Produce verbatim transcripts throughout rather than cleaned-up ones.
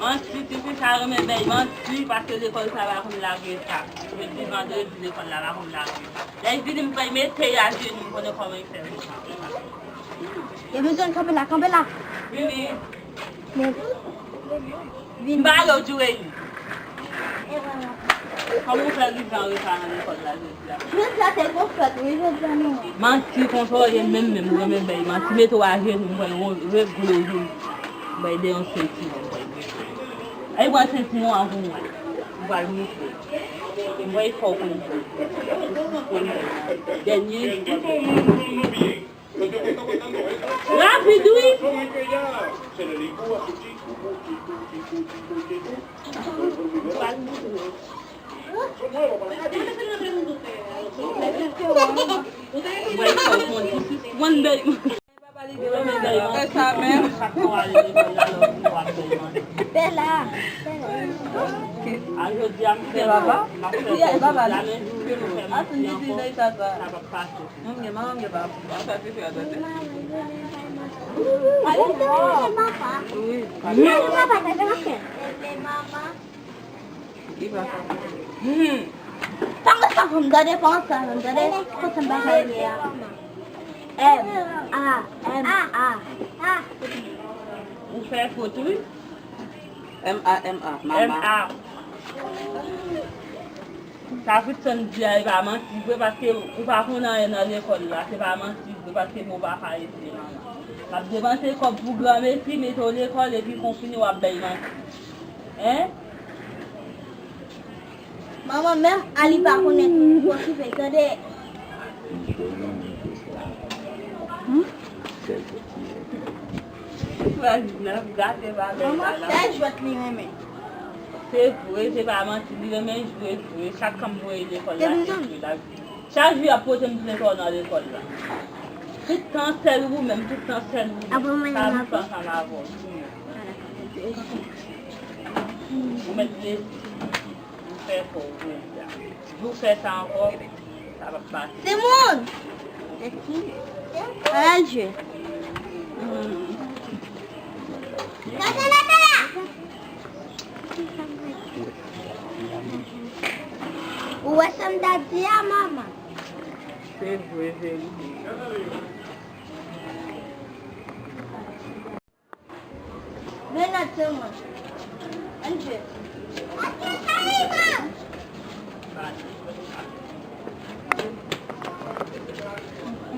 Manti, tifi sa renmen bay manti, paske lekòl sa pa konn lage sa. Jodi vandredi, lekòl la pa konn lage. Lè l vini, m pral mete l ajenou, m konnen kòman l fè. Yo, vin jwenn, kanpe la, kanpe la. Vini. Men, vin. M ba yo djoureyi. Kòman w fè rive an reta nan lekòl la jodi a? Jodi a te gon fèt, wi, jodi a non. Manti konsa w ye menm menm, ou renmen bay manti. Mete w ajenou, m pral regle w. M pral de yon senti, m pral moutre. Ay, pran senti nwa pou mwen. M pral moutre. M pral fè w konn. Konn. Dènye. Rapid, wi. Mwen sa menm. Bella. Al jodi a m fè papa. Baba. Atann, di, di, di, sa, sa. Sa p ap pase. Mwen gen manman, mwen gen papa. Sa se fè tande. Wi. Li pa ka. Hmm. Pa konn sa pou m tande, pa konn sa pou m tande. Kote m pa ka ye a. M, A, M, A. Ou fè fot, wi. M A, M A, mama. M A. Sa Fritson di a, e pa manti vre, paske ou pa konn anyen nan lekòl la, se pa manti vre, paske bon papa ete manman. L ap depanse kòb pou granmesi, mete w lekòl, epi konfini w ap bay manti. Hein? Manman, menm Ali pa konnen okipe, tande. Hmm? Manman, sèl jwèt li renmen. Se vre, se pa manti, li renmen jwe vre. Chak kan m voye lekòl la, se jwe l ap jwe. Chak jou y ap pote m lekòl nan lekòl la. Tout tan sèl ou menm, tout tan sèl ou menm. Sa m fè ansanm avè w. Ou mèt leve. Ou fè fò, ou jwe la. Jou w fè sa ankò, sa p ap pase. Timoun! Al jwe. Ou wè sa m ta di a, manman? Se vre, verite. Vin nan timoun. Ann jwe.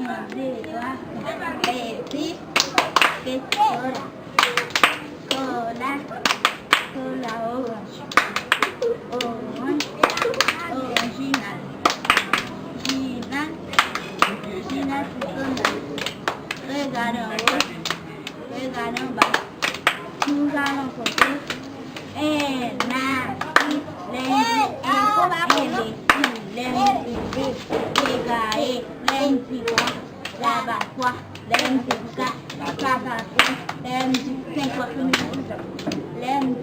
Yon, de, twa, epi, ke kola. Kola. Kola oranj. Oranj. Oranj jinal. Jinal. Jinal sou kola. Regade anwo. Regade anba. Nou al nan kote? N A I, lendi, e, L E I, lendi, de, dega, e, lendi, twa, laba, twa, lendi, kat, kaka, senk, lendi, senk, lendi, sis, lendi,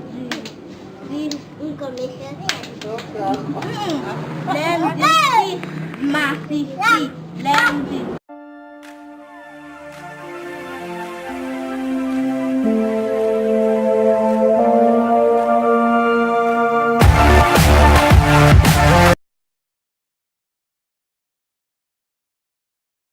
sis, masi, sis, lendi,